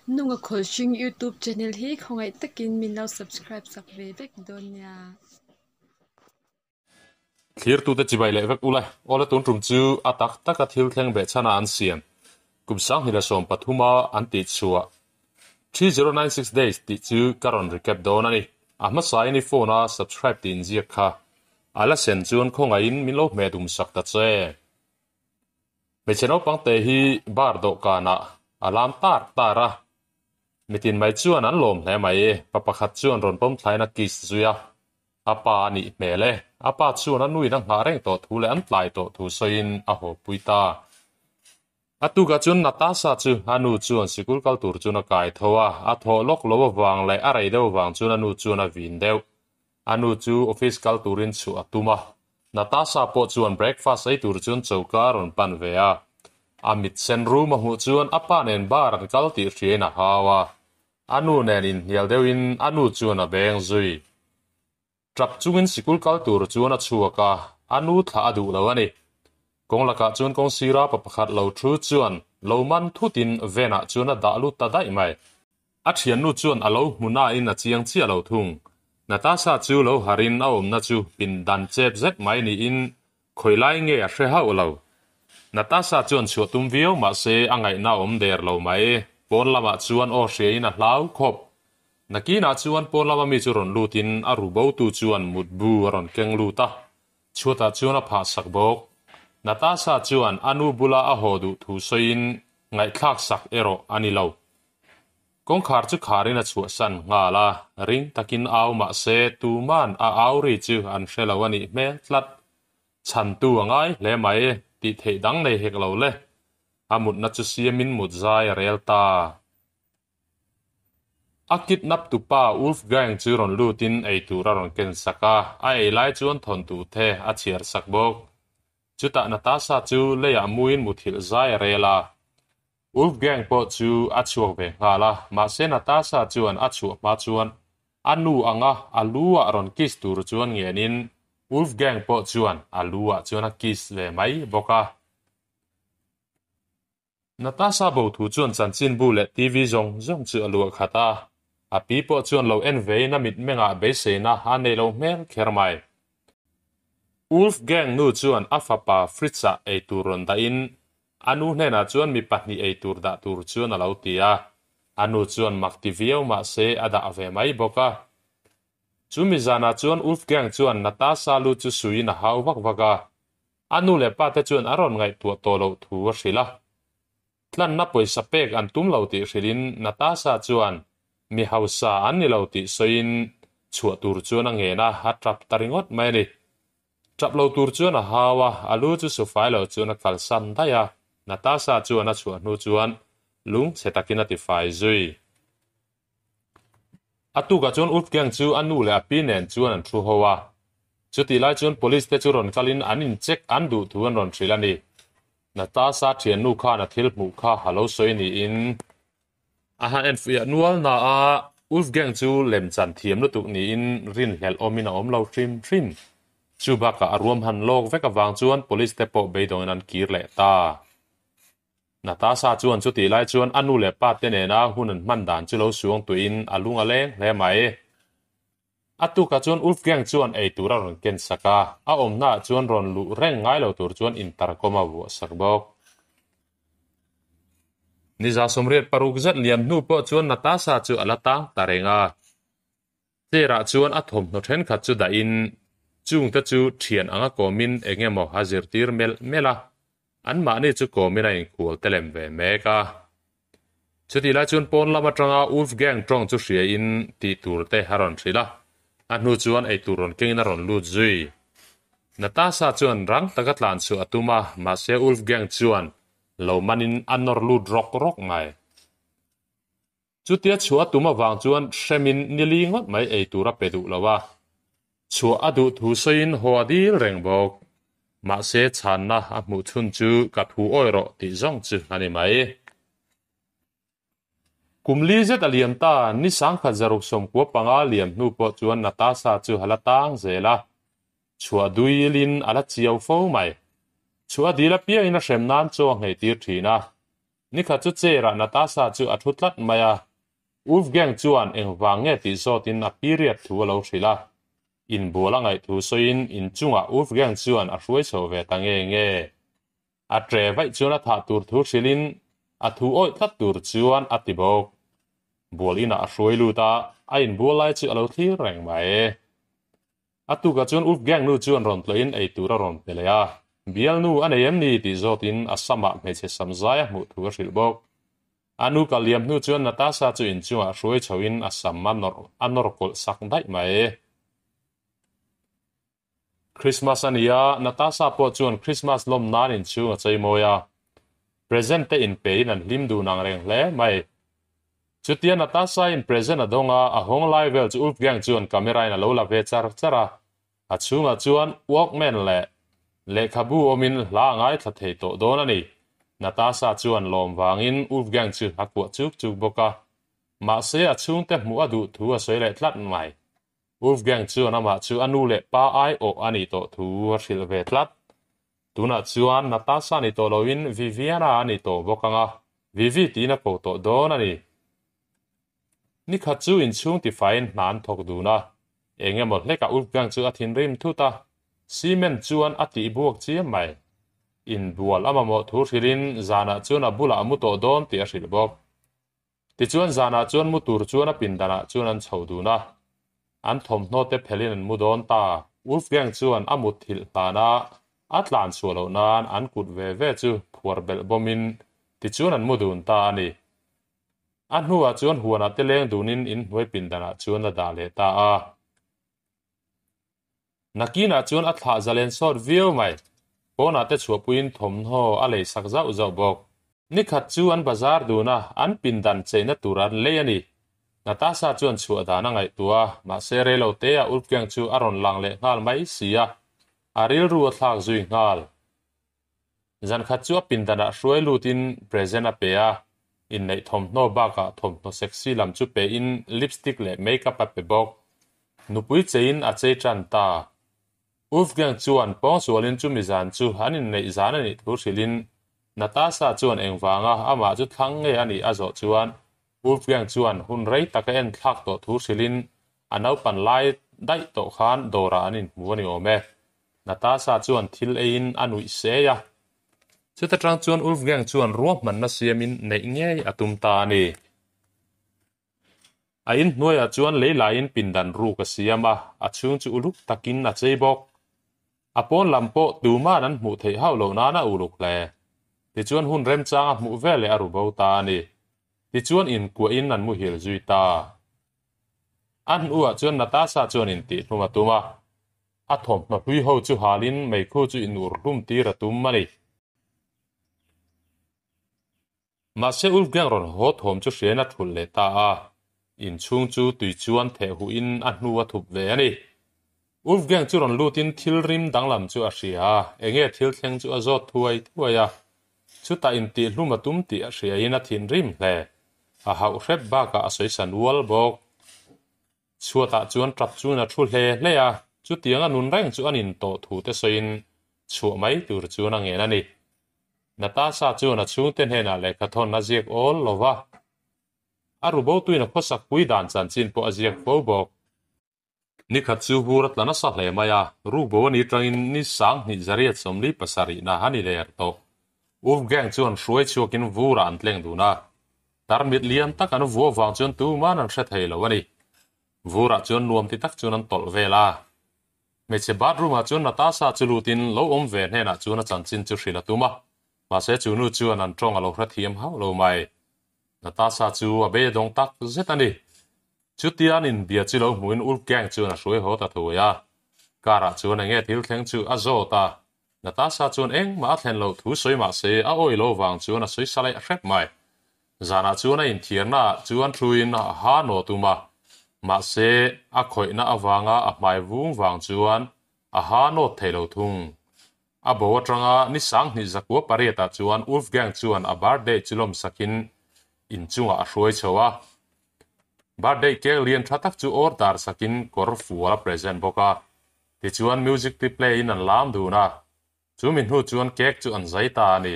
Nunga Khawlhring YouTube channel hi khawngaih takin min lo subscribe sak ve vek dawn nia. Thlirtute chibai leh vek ula, awle tun tum chu a tak taka thil thleng beh chhana an siam. Kum 2013 a an tih chhuah 3096 days tih chu ka rawn recap dawn a ni. A hmasain i phone a subscribe tih inziak kha a la sen chuan khawngaihin min lo hmeh dum sak ta che. Hmeichhe naupang te hi bar dawhkanah a lam tar tar a, mitin mai chuan an lawm hle mai. Pa pakhat chuan rawn pawm thlain a kiss zui a, a pa a nih hmel e. A pa chuan a nuin a nghah reng tawh thu leh an tlai tawh thu sawiin a haw pui ta. A tukah chuan Natasha chu a nu chuan sikul kal tur chuan a kai tho a, a thawh lawk lo avang leh a rei deuh avang chuan a nu chuan a vin deuh. A nu chu office kal turin chhuah a tum a, Natasha pawh chuan breakfast ei tur chuan choka a rawn pan ve a. A mit sen rum a hmuh chuan a pa nen bar an kal tih hriain a hau a. A nu nen inhnial deuhin a nu chuan a beng zui. Tap chungin sikul kal tur chuan a chhuak a, a nu thlah a duh lo a ni. Kawng lakah chuan kawng sira pa pakhat lo thu chuan lo man thutin van ah chuan a dah lut ta daih mai. A thiannu chuan a lo hmu nain a chiang chiah lo thung. Natasha chu lo harin a awmna chu pindan chep zet mai niin khawi lai nge a hre hauh lo. Natasha chuan chhuah tum viau mahse a ngaihna a awm der lo mai. Pawn lamah chuan aw hriain a hlau khawp. Nakinah chuan pawn lama mi chu rawn lutin a ru botu chuan mutbu a rawn keng lut a, chhuatah chuan a phah sak bawk. Natasha chuan a nu bula a haw duh thu sawiin ngaihthlak sak erawh a ni lo. Kawngkhar chu kharin a chhuahsan nghal a, ring takin au mah se tuman a au ri chu an hre lo a nih hmel tlat. Chhantu a ngai hle mai, tih theih dang nei hek lo le. A mutna chu siamin mut zai a rel ta. A kidnap tupa Wolfgang chu rawn lutin ei tur a rawn ken sak a, a ei lai chuan thawntu the a chhiar sak bawk. Chutah Natasha chu leiah muin muthilh zai a rel a. Wolfgang pawh chu a chhuak ve nghal a, mahse Natasha chuan a chhuah hma chuan a nu anga a lu ah rawn kiss tur chuan ngenin Wolfgang pawh chuan a lu ah chuan a kiss ve mai bawk a. Natasha bo thu chuan chanchinbu leh TV zawng zawng chu a luah khat a, a pi pawh chuan lo en vein a mitmengah beiseina a nei lo hmel kher mai. Wolfgang nu chuan a fapa Fritz-a eitur rawn dahin A nu hnenah chuan mi pahnih ei tur dah tur chuan a lo ti a, a nu chuan mak ti viau mah se a dah ve mai bawk a. Chu mi zanah chuan Wolfgang chuan Natasha lu chu suiin a hau vak vak a, a nu leh pa te chuan a rawn ngaihtuah tawh loh thu a hrilh a. Tlanna pawisa pek an tum lo tih hrilhin Natasha chuan mi hausa an ni lo tih sawiin chhuah tur chuan a ngen a, a tap ta ringawt mai a ni. Tap lo tur chuan a hau a, a lu chu sufai lo chuan a kalsan daih a, Natasha chuan a chhuah hnu chuan lung chhe takin a tifai zui. A tukah chuan Wolfgang chu a nu leh a pi nen chuan an thu ho a, chutih lai chuan police te chu rawn kalin an in check an duh thu an rawn hrilh a ni. Natasha thiannu khan a thil hmuh kha a lo sawi niin A han enfiah nual na a, Wolfgang chu lemchan thiam lutuk niin rinhlelh awmin a awm lo hrim hrim. Chu bakah a ruam han lawk vek avang chuan police te pawh beidawngin an kir leh ta. Natasha chuan chutih lai chuan a nu leh pa te nena hun an hman dan chu lo suang tuihin a lung a leng hle mai. A tukah chuan Wolfgang chuan ei tur a rawn ken sak a, a awmnaah chuan rawn luh reng ngai lo tur chuan intercom a vuah sak bawk. Niza 86 zet liam hnu pawh chuan Natasha chu a la tang ta reng a. Chair-ah chuan a thawmhnaw thenkhat chu dahin chungte chu thian anga kawmin eng emaw a zirtir melh melh a, anmahni chu kawmin a inkhual te lem ve mek a. Chutih lai chuan pawn lam atanga Wolfgang tawng chu hriain tih tur te a rawn hrilh a, a hnu chuan eitur rawn kengin a rawn lut zui. Natasha chuan rang taka tlan chhuah a tum a, mahse Wolfgang chuan lo manin a nawr lut rawk rawk mai. Chutia chhuah a tum avang chuan hremin nili ngawt mai eitur a pe duh lo a, chhuah a duh thu sawiin haw a dil reng bawk. Mahse chhanna a hmuh chhun chu ka thu awi rawh tih zawng chu a ni mai. Kum li zet a liam ta, ni 1995 liam hnu pawh chuan Natasha chu a la tang zel a, chhuah duilin a la chiau fo mai. Chhuah a dil apiangin a hrem nan chaw a nghei tir thin a. Nikhat chu chair ah Natasha chu a thu tlat mai a, Wolfgang chuan engvang nge tih zawtin a period thu a lo hrilh a. Inbual a ngaih thu sawiin inchungah Wolfgang chuan a hruai chho ve ta nge nge. A tre vaih chuan a thah tur thu hrilhin a thu awih tlat tur chuan a ti bawk. Bual inah a hruai lut a, a inbual lai chu a lo thlir reng mai. A tukah chuan Wolfgang nu chuan rawn tlawhin ei tur a rawn pe leh a, Bial nu a nei em ni tih zawtin a samah hmeichhe sam zai a hmuh thu a hrilh bawk. A nu kal liam hnu chuan Natasha chu inchungah hruai chhoin a sam a nawr a nawr kawlh sak daih mai. Christmas a ni a, Natasha pawh chuan Christmas lawm nan inchhung a chei mawi a. Present te inpein an hlim dun ang reng hle mai. Chutia Natasha in present a dawng a, a hawng lai vel chu Wolfgang chuan camera in a lo la ve char char a. A chhungah chuan Walkman leh lehkhabu awmin hla a ngaithla thei tawh dawn a ni. Natasha chuan lawm vangin Wolfgang chu a kuah chuk chuk bawk a. Mahse a chhungte hmuh a duh thu a sawi leh tlat mai. Wolfgang chuan amah chu a nu leh pa aiawh a nih tawh thu a hrilh ve tlat. Tunah chuan Natasha ni tawh loin Viviana a ni tawh bawk ang a, Vivi tiin a ko tawh dawn a ni. Nikhat chu inchhung tifaiin hna an thawk dun a, eng emaw hlekah Wolfgang chu a thinrim thut a, cement chuan a tih buak chiam mai. Inbual a mamawh thu hrilhin zanah chuan a bulah a mu tawh dawn tih a hrilh bawk. Tichuan zanah chuan mu tur chuan a pindanah chuan an chho dun a, an thawmhnaw te phelhin an mu dawn ta. Wolfgang chuan a mut thilh hlana a tlan chhuah loh nan an kut ve ve chu phuar belh bawmin tichuan an mu dun ta a ni. A hnuah chuan huanah te leng dunin inhnuai pindanah chuan a dah leh ta a. Nakinah chuan a thlah zalen sawt viau mai. Pawnah te chhuahpuiin thawmhnaw a lei sak zauh zauh bawk. Nikhat chu an bazar dun a, an pindan cheina tur an lei a ni. Natasha chuan chhuah dan a ngaihtuah a, mahse reilo teah Wolfgang chu a rawn lang leh nghal mai si a, a rilru a thlak zui nghal. Zankhat chu a pindanah hruai lutin present a pe a, inneih thawmhnaw bakah thawmhnaw sexy lam chu pein lipstick leh makeup a pe bawk. Nupui cheiin a chei tan ta. Wolfgang chuan pawngsualin chumi zan chu an inneih zan a nih thu hrilhin Natasha chuan engvanga amah chu thlang nge a nih a zawh chuan Wolfgang chuan hun rei taka en thlak tawh thu hrilhin a naupan lai daih tawh khan dawrah an inhmu a ni awm e. Natasha chuan thil eiin a nuih sei a. Chuta tang chuan Wolfgang chuan ruahmanna siamin neih ngei a tum ta a ni. A inhnuaiah chuan lei laiin pindan ruk a siam a, a chhung chu uluk takin a chei bawk. A pawn lam pawh tuman an hmuh theih hauh loh nan a uluk hle. Tichuan hun remchang a hmuh veleh a ru bo ta a ni. Tichuan inkuahin an muhil zui ta. A hnuah chuan Natasha chuan intihhlum a tum a. A thawmhnaw hlui ho chu halin meikhu chu inur hlum tir a tum a ni. Mahse Wolfgang rawn haw thawm chu hriain a thulh leh ta a, inchhung chu tui chuan theh huhin a hnu a thup ve a ni. Wolfgang chu rawn lutin thil rim danglam chu a hria a, enge thil thleng chu a zawt thuai thuai a. Chutah intihhlum a tum tih a hriain a thinrim hle. A hauh hrep bakah a sawi san ual bawk. Chhuatah chuan tap chuan a thu hle hle a, chutiang a nun reng chu an intawh thu te sawiin chhuah mai tur chuan a ngen a ni. Natasha chuan a chhungte hnenah lehkhathawn a ziak awl lo va, a rubotuin a khawsakpui dan chanchin pawh a ziak fo bawk. Nikhat chu hur a tla nasa hle mai a, rukbo a ni tangin ni sanghnih zariat 47 na a ni der tawh. Wolfgang chuan hruai chhuakin vurah an tleng dun a, tarmit lian tak an vuah vang chuan tuman an hre thei lo a ni. Vurah chuan nuam ti tak chuan an tawlh vel a. Hmeichhe bathroom ah chuan Natasha chu lutin lo awm ve hnenah chuan a chanchin chu hrilh a tum a, mahse chu nu chuan an tawng a lo hrethiam hauh lo mai. Natasha chu a beidawng tak zet a ni. Chutia an inbia chu lo hmuhin Wolfgang chuan a hruai haw ta thuai a. Car ah chuan enge thil thleng chu a zawt a. Natasha chuan engmah a thlen loh thu sawi mah se a awi lo vang chuan a sawi sa leh hrep mai. Zanah chuan a inthiarna ah chuan thuin a ha naw tum a. Mahse, a khawihna avanga a hmai vung vang chuan a ha nawt thei lo thung. A bo atanga ni 2908 ah chuan Wolfgang chuan a birthday chu lawmsakin inchungah a hruai chho a. Birthday cake lian tha tak chu order sakin kawr fual a present bawk a. Tichuan music ti play in an lam dun a. Chu mi hnu chuan cake chu an zai ta a ni.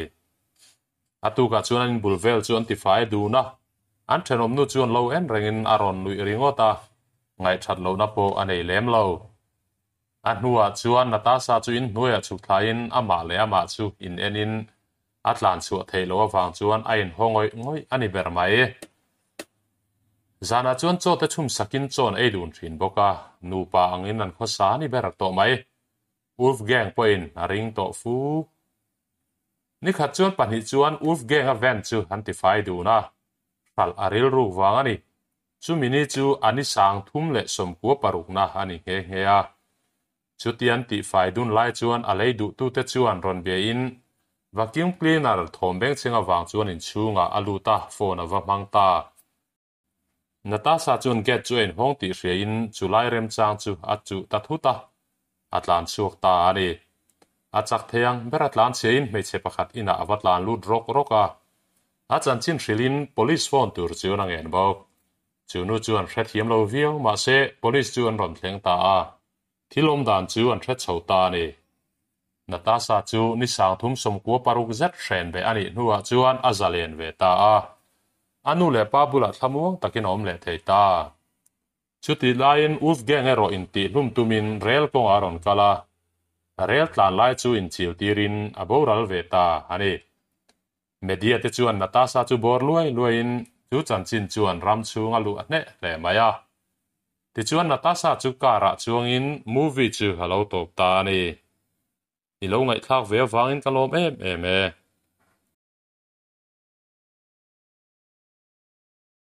A tukah chuan an inbul vel chu an tifai dun a, an thenawmnu chuan lo en rengin a rawn nuih ringawt a, ngaihthat lohna pawh a nei lem lo. A hnuah chuan Natasha chu inhnuaiah chhuk thlaiin amah leh amah chu in enin a tlan chhuah theih loh avang chuan a inhaw ngawih ngawih a ni ber mai. Zanah chuan chaw te chhum sakin chaw an ei dun thin bawk a, nupa angin an khawsa a ni ber tawh mai. Wolfgang pawhin a ring tawh fu. Nikhat chuan pahnih chuan Wolfgang-a van chu an tifai dun a, hralh a rilruk vang a ni. Chumi ni chu a ni 396 na a ni nghe nghe a. Chutian tihfai dun lai chuan a lei duhtute chuan rawn biain vacuum cleaner thawm bengchheng avang chuan inchhungah a lut a, phone a va hmang ta. Natasha chuan gate chu a inhawng tih hriain chu lai remchang chu a chuh ta thut a, a tlan chhuak ta a ni. A chak thei ang ber a tlan chhiain hmeichhe pakhat inah a va tlan lut rawk rawk a. A chanchin hrilhin police phone tur chu an a ngen bawk. Chu nu chuan hrethiam lo viau mahse police chu an rawn thleng ta a. Thil awm dan chu an hre chho ta a ni. Natasha chu ni 36 zet hren ve a nih hnuah chuan a zalen ve ta a. A nu leh pa bulah thlamuang takin a awm leh thei ta. Chutih laiin Wolfgang erawh intihhlum tumin rel kawngah a rawn kal a, rel tlan lai chu inchil tirin a boral ve ta a ni. Media te chuan Natasha chu bawr luai luaiin chu chanchin chuan ram chhung a luh a hneh hle mai a. Tichuan Natasha chu car ah chuangin movie chu a lo tawp ta a ni. I lo ngaihthlak ve avangin ka lawm em em e.